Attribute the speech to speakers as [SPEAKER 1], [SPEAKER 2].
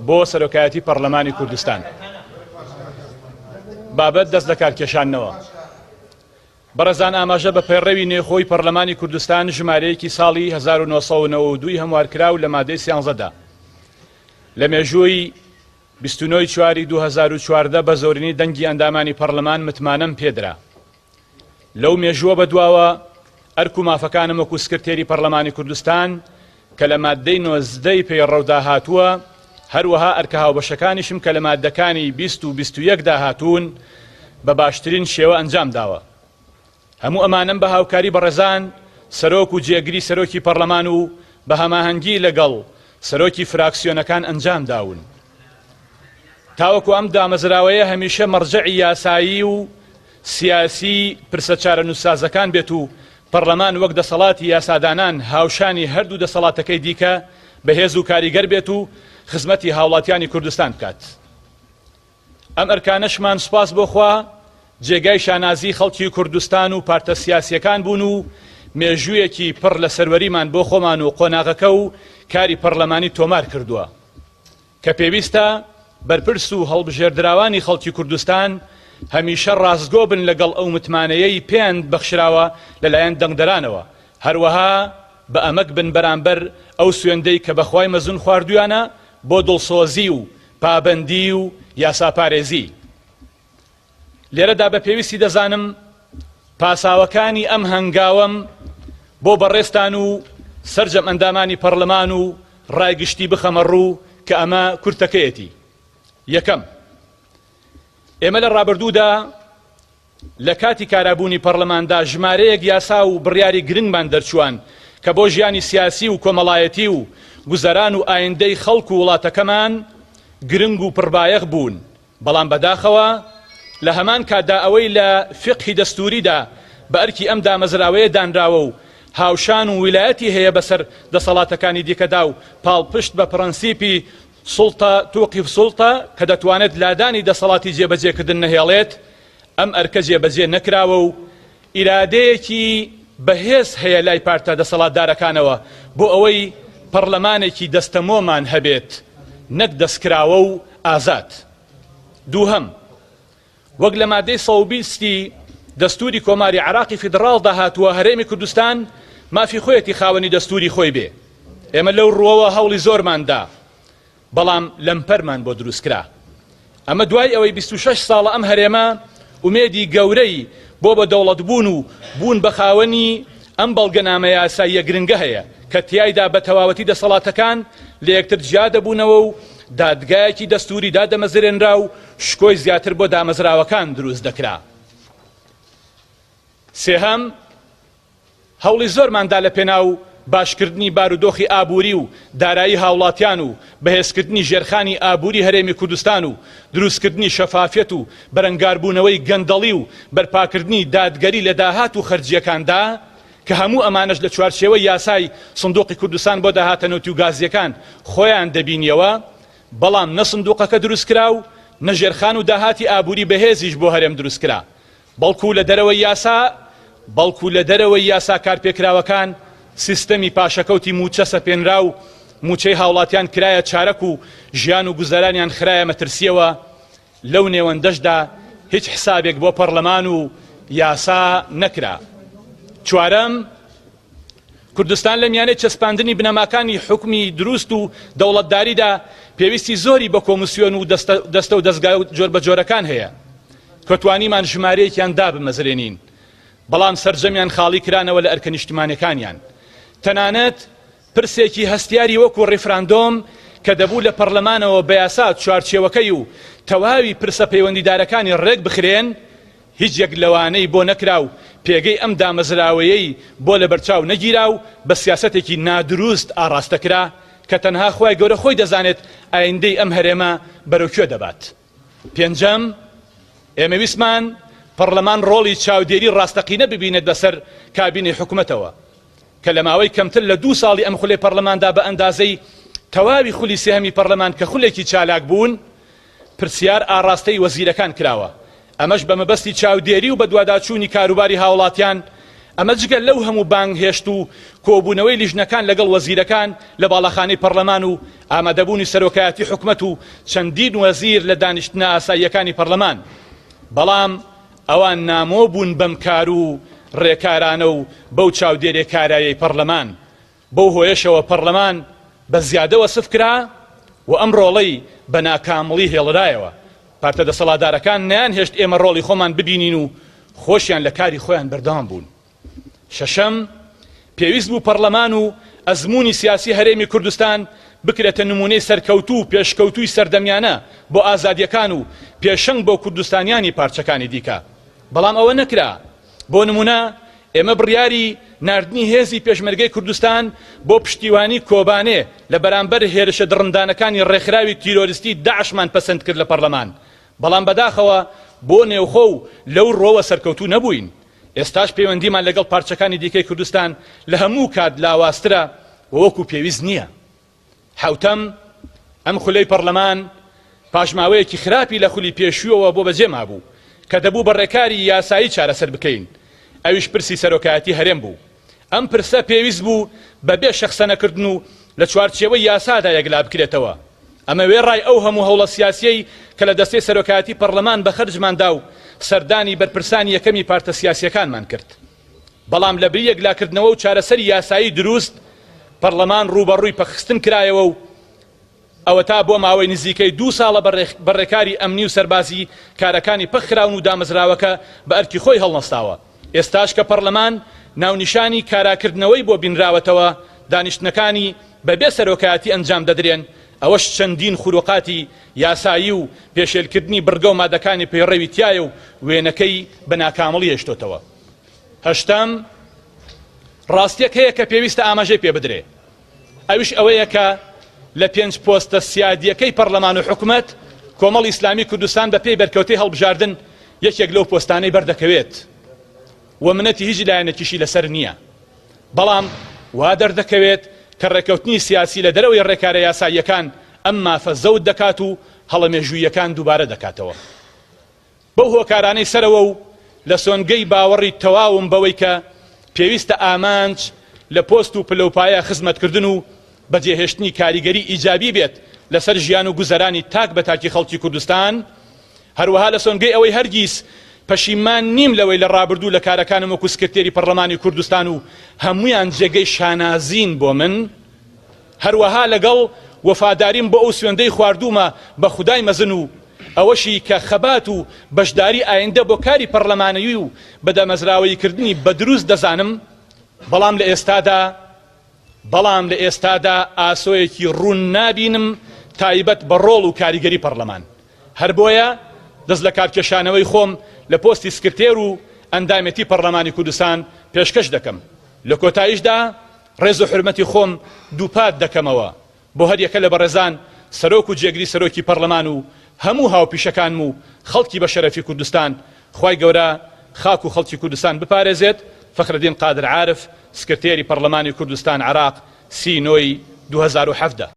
[SPEAKER 1] بۆ سەرۆکایەتی پەڕلەمانی کوردستان. بابەت دەست لەکارکێشانەوە. بەڕێزان ئاماژە بە پەیڕەوی نێوخۆی پەڕلەمانی کوردستان ژمارەیەکی ساڵی 1992 ی هەموارکراو لە مادەی سیانزە دا لە مێژووی 29 ی چواری 2014 بە زۆرینەی دەنگی ئەندامانی پەڕلەمان متمانەم پێدرا. لەو مێژووە بەدواوە ئەرک و مافەکانم وەکو سکرتێری پەڕلەمانی کوردستان کە لە ماددەی 19 ی پەیڕەودا هاتووە، هەروەها ئەرکە هاوبەشەکانیشم کە لە ماددەکانی 20 و 21 دا هاتوون بە باشترین شێوە ئەنجام داوە. هەموو ئەمانەم بە هاوکاری بەڕێزان سەرۆک و جێگری سەرۆکی پەڕلەمان و بە هەماهەنگی لەگەڵ سەرۆکی فراکسیۆنەکان ئەنجام داون. تاوەکو ئەم دامەزراوەیە هەمیشە مەڕجەعی یاسایی و سیاسی پرسە چارەنووسسازەکان بێت و پەڕلەمان وەک دەسەڵاتی یاسادانان هاوشانی هەردوو دەسەڵاتەکەی دیکە بەهێز و کاریگەر بێت و خزمەتی هاوڵاتیانی کوردستان بکات. ئەم ئەرکانەشمان سوپاس بۆ خوا جێگای شانازی خەڵکی کوردستان و پارتە سیاسیەکان بوون و مێژوویەکی پڕ لە سەروەریمان بۆ خۆمان و قۆناغەکە و کاری پەڕلەمانی تۆمار کردووە. کە پێویستە بەرپرس و هەڵبژێردراوانی خەڵکی کوردستان هەمیشە ڕاستگۆ بن لەگەڵ ئەو متمانەیەی پێیان بەخشراوە لەلایەن دەنگدەرانەوە، هەروەها بە ئەمەک بن بەرامبەر ئەو سوێندەی کە بە خوای مەزن خواردویانە بۆ دڵسۆزی و پابەندی و یاساپارێزی. لێرەدا بە پێویستی دەزانم پاساوەکانی ئەم هەنگاوەم بۆ بەڕێزتان و سەرجەم ئەندامانی پەڕلەمان و ڕای گشتی بخەمە ڕوو کە ئەمە کورتەکەیەتی. یەکەم، ئێمە لە ڕابردوودا لە کاتی کارابوونی پەڕلەماندا ژمارەیەک یاسا و بڕیاری گرنگمان دەرچووان کە بۆ ژیانی سیاسی و کۆمەڵایەتی و گوزەران و ئایندەی خەڵک و وڵاتەکەمان گرنگ و پڕبایەخ بوون بەڵام بەداخەوە لە هەمان کاتدا ئەوەی لە فیقهی دەستووریدا بە ئەرکی ئەم دامەزراوەیە دانراوە و هاوشان و ویلایەتی هەیە بەسەر دەسەڵاتەکانی دیکەدا و پاڵپشت بە پڕەنسیپی سوڵتە توقف سوڵتە کە دەتوانێت لادانی دەسەڵاتی جێبەجێکردن نەهێڵێت، ئەم ئەرکە جێبەجێ نەکراوە و ئیرادەیەکی بەهێز هەیە لای پارتە دەسەڵاتدارەکانەوە بۆ ئەوەی پەڕلەمانێکی دەستەمۆمان هەبێت نەک دەستکراوە و ئازاد. دووهەم، وەک لە مادەی 120 ی دەستوری کۆماری عێراقی فیدڕاڵدا هاتووە هەرێمی کوردستان مافی خۆیەتی خاوەنی دەستوری خۆی بێ. ئێمە لەو ڕووەوە هەوڵی زۆرمان دا بەڵام لەمپەرمان بۆ دروستکرا. ئەمە دوای ئەوەی 26 ساڵە ئەم هەرێمە ئومێدی گەورەی بۆ بە دەوڵەتبوون و بوون بە خاوەنی ئەم بەڵگەنامە یاساییە گرنگە هەیە کە تیایدا بە تەواوەتی دەسەڵاتەکان لە یەکتر جیا دەبوونەوە و دادگایەکی دەستووری دادەمەزرێنرا و شکۆی زیاتر بۆ دامەزراوەکان دروست دەکرا. سێهەم، هەوڵی زۆرمان دا لە پێناو باشکردنی بارودۆخی ئابووری و دارایی هاوڵاتیان و بەهێزکردنی ژێرخانی ئابووری هەرێمی کوردستان و دروستکردنی شەفافیەت و بەرەنگاربوونەوەی گەندەڵی و بەرپاکردنی دادگەری لە داهات و خەرجییەکاندا کە هەموو ئەمانەش لە چوارچێوەی یاسای سندوقی کوردستان بۆ داهاتە نەوتی و گازییەکان خۆیان دەبینیەوە بەڵام نە سندوقەکە دروستکرا و نە ژێرخان و داهاتی ئابووری بەهێزیش بۆ هەرێم دروستکرا. بەڵکو لە دەرەوەی یاسا، بەڵکو لە دەرەوەی یاسا کارپێکراوەکان سیستەمی پاشەکەوتی مووچە سەپێنرا و مووچەی هاوڵاتیان کرایە چارەک و ژیان و گوزەرانیان خرایە مەترسییەوە، لەو نێوەندەشدا هیچ حسابێک بۆ پەڕلەمان و یاسا نەکرا. چوارەم، کوردستان لە میانەی چەسپاندنی بنەماکانی حوکمی دروست و دەوڵەتداریدا پێویستی زۆری بە کۆمیسیۆن و دەستە و دەزگا جۆربەجۆرەکان هەیە کە توانیمان ژمارەیەکیان دابمەزرێنین بەڵام سەرجەمیان خاڵی کرانەوە لە ئەرکە نیشتمانیەکانیان تەنانەت پرسێکی هەستیاری وەکو ڕیفراندۆم کە دەبوو لە پەرلەمانەوە بە یاسا چوارچێوەکەی و تەواوی پرسە پەیوەندیدارەکانی ڕێک بخرێن هیچ یەک لەوانەی بۆ نەکرا و پێگەی ئەم دامەزراوەیەی بۆ لەبەرچاو نەگیرا و بە سیاسەتێکی نادروست ئاڕاستە کرا کە تەنها خوای گەورە خۆی دەزانێت ئایندەی ئەم هەرێمە بەرەو کوێ دەبات. پێنجەم، ئێمە ویستمان پەڕلەمان ڕۆڵی چاودێری ڕاستەقینە ببینێت بەسەر کابینەی حکومەتەوە کە لە ماوەی کەمتر لە دوو ساڵی ئەم خولەی پەڕلەماندا بە ئەندازەی تەواوی خولی سێهەمی پەڕلەمان کە خولێکی چالاک بوون پرسیار ئاڕاستەی وەزیرەکان کراوە، ئەمەش بە مەبەستی چاودێری و بەدواداچوونی کاروباری هاوڵاتیان. ئەمە جگە لەو هەموو بانگهێشت و کۆبوونەوەی لیژنەکان لەگەڵ وەزیرەکان لە باڵاخانەی پەڕلەمان و ئامادەبوونی سەرۆکایەتی حکومەت و چەندین وەزیر لە دانیشتنە ئاساییەکانی پەڕلەمان. بەڵام ئەوان نامۆ بوون بەم کار و ڕێکارانە و بەو چاودێرێ کارایەی پەڕلەمان. بەو هۆیەشەوە پەڕلەمان بە زیادە وەسف کرا و ئەم ڕۆڵەی بە ناکامڵی هێڵرایەوە. پارتە دەسەڵاتدارەکان نەیانهێشت ئێمە ڕۆڵی خۆمان ببینین و خۆشیان لە کاری خۆیان بەردەوام بوون. شەشەم، پێویست بوو پەڕلەمان و ئەزموونی سیاسی هەرێمی کوردستان بکرێتە نموونەی سەرکەوتوو و پێشکەوتووی سەردەمیانە بۆ ئازادییەکان و پێشەنگ بۆ کوردستانیانی پارچەکانی دیکە. بەڵام ئەوە نەکرا. بۆ نموونە ئێمە بڕیاری ناردنی هێزی پێشمەرگەی کوردستان بۆ پشتیوانی کۆبانێ لە بەرامبەر هێرشە دڕندانەکانی ڕێکخراوی تیرۆریستی داعشمان پەسەند کرد لە پەڕلەمان، بەڵام بەداخەوە بۆ نێوخۆ و لەو ڕووەوە سەرکەوتوو نەبووین. ئێستاش پەیوەندیمان لەگەڵ پارچەکانی دیکەی کوردستان لە هەموو کات لاوازترە و وەکو پێویست نییە. حەوتەم، ئەم خولەی پەڕلەمان پاشماوەیەکی خراپی لە خولی پێشووەوە بۆ بەجێ مابوو کە دەبوو بە ڕێکاری یاسایی چارەسەر بکەین، ئەویش پرسی سەرۆکایەتی هەرێم بوو. ئەم پرسە پێویست بوو بە بێ شەخسەنەکردن و لە چوارچێوەی یاسادا یەکلا بکرێتەوە. ئەمە وێڕای ئەو هەموو هەوڵە سیاسیەی کە لە دەستەی سەرۆکایەتی پەڕلەمان بە خەرجمان دا و سەردانی بەرپرسانی یەکەمی پارتە سیاسیەکانمان کرد. بەڵام لەبری یەکلاکردنەوە و چارەسەری یاسایی دروست، پەڕلەمان ڕووبەڕووی پەکخستن کرایەوە و ئەوەتا بۆ ماوەی نزیکەی دوو ساڵە بە ڕێکاری ئەمنی و سەربازی کارەکانی پەکخراون و دامەزراوەکە بە ئەرکی خۆی هەڵنەستاوە. ئێستاش کە پەڕلەمان ناونیشانی کاراکردنەوەی بۆ بینراوەتەوە، دانیشتنەکانی بەبێ سەرۆکایەتی ئەنجام دەدرێن، ئەوەش چەندین خوروقاتی یاسایی و پێشێلکردنی بڕگە و مادەکانی پەیڕەوی تیایە و وێنەکەی بە ناکامڵی هێشتۆتەوە. هەشتەم، ڕاستیەک هەیە کە پێویستە ئاماژەی پێ بدرێ، ئەویش ئەوەیە کە لە پێنج پۆستە سیادییەکەی پەڕلەمان و حکومەت، کۆمەڵی ئیسلامی کوردستان بە پێی بەرکەوتەی هەڵبژاردن یەکێک لەو پۆستانەی بەردەکەوێت و منەتی هیچ لایەنێکیشی لەسەر نییە. بەڵام وا دەردەکەوێت کە ڕێککەوتنی سیاسی لە دەرەوەی ڕێکارە یاساییەکان ئەم مافە زەوت دەکات و هەڵە مێژووییەکان دووبارە دەکاتەوە. بەو هۆکارانەی سەرەوە و لە سۆنگەی باوەڕی تەواوم بەوەی کە پێویستە ئامانج لە پۆست و پلەوپایە خزمەتکردن و بەجێهێشتنی کاریگەری ئیجابی بێت لەسەر ژیان و گوزەرانی تاک بە تاکی خەڵکی کوردستان، هەروەها لە سۆنگەی ئەوەی هەرگیز پەشیمان نیم لەوەی لە ڕابردوو لە کارەکانم وەکو سکرتێری پەڕلەمانی کوردستان و هەموویان جێگەی شانازین بۆ من، هەروەها لەگەڵ وەفاداریم بۆ ئەو سوێندەی خواردوومە بە خودای مەزن و ئەوەشی کە خەبات و بەشداری ئایندە بۆ کاری پەڕلەمانیی و بەدامەزراوەییکردنی بە دروست دەزانم، بەڵام لە ئێستادا بەڵام لە ئێستادا ئاسۆیەکی ڕوون نابینم تایبەت بە ڕۆڵ و کاریگەری پەڕلەمان. هەر بۆیە دەست لەکارکێشانەوەی خۆم لە پۆستی سکرتێر و ئەندامێتی پەڕلەمانی کوردستان پێشکەش دەکەم. لە کۆتاییشدا ڕێز و حورمەتی خۆم دووپات دەکەمەوە بۆ هەریەکە لە بەڕێزان سەرۆک و جێگری سەرۆکی پەڕلەمان و هەموو هاوپیشەکانم و خەڵکی بەشەرەفی کوردستان، خوای گەورە خاک و خەڵکی کوردستان بپارێزێت، فەخرەدین قادر عارف، سکرتێری پەڕلەمانی کوردستان عێراق، سی نۆی 2017.